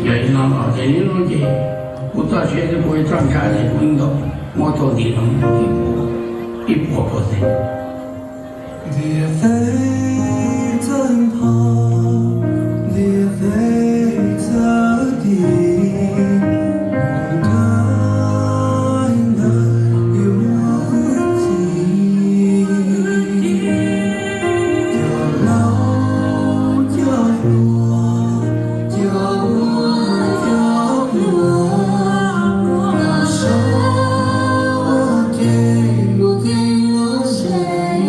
Yog li no los ces nim no ces kuv txoj sia kuv txoj ntsa ces kuv yeej tau muab tau nti no ib puas percent. Ntiaj teb txawj npho, ntiaj teb txawj dim, mus nrog ntawd yuav muaj hwj chim. Cov laus cov hluas, cov muaj cov pluag, los saib ua ke mus kev lom zem.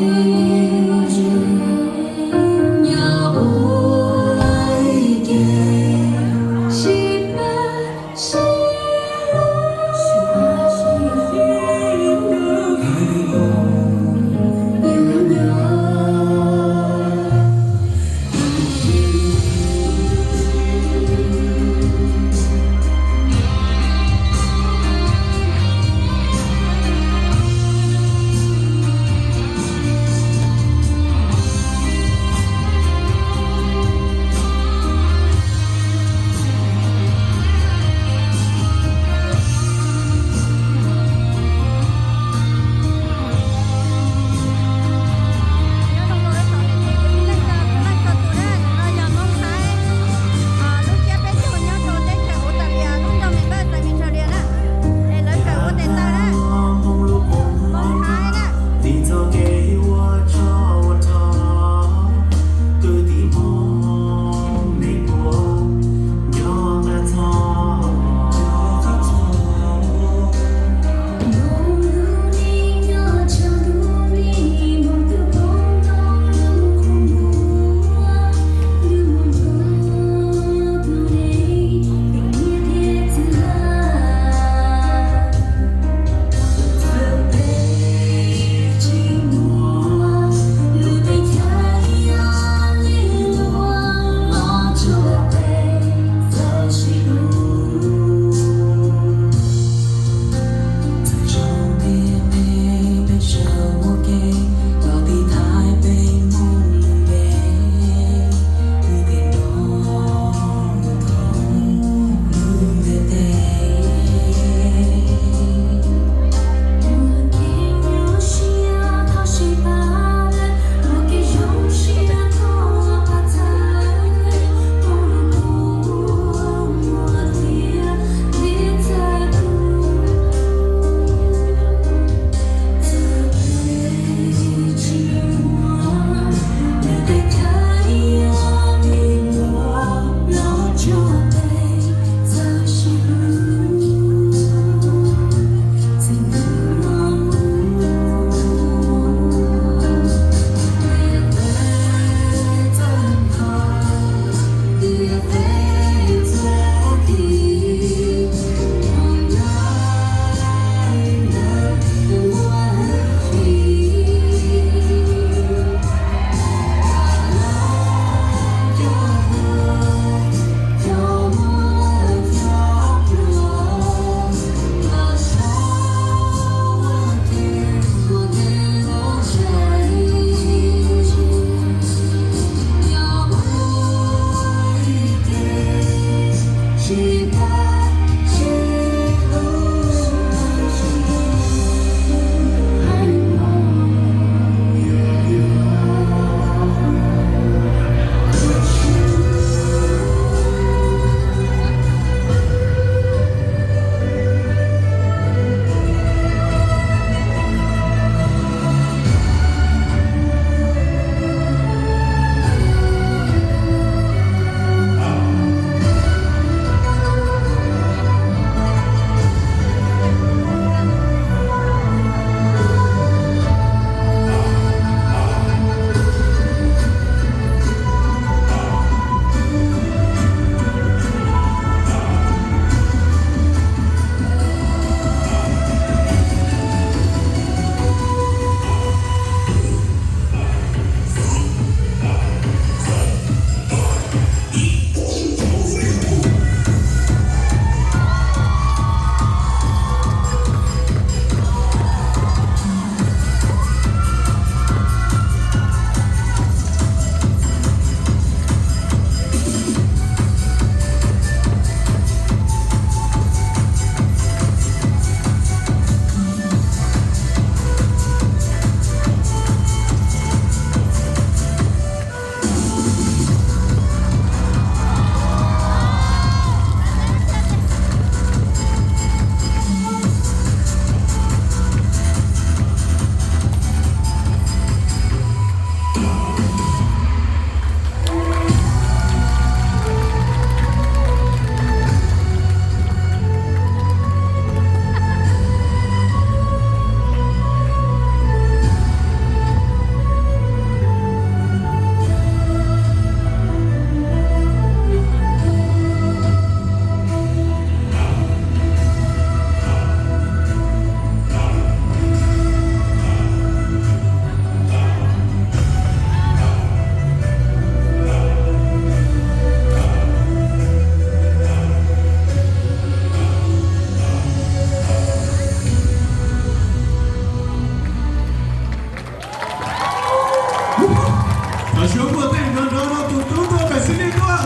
Los suav muaj tej nrov nrov rau tus tub tuaj, pem xib nej tuaj.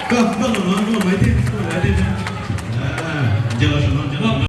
Koj, koj los no, koj los no thiab, koj los thiab. Nce los saum no, nce los.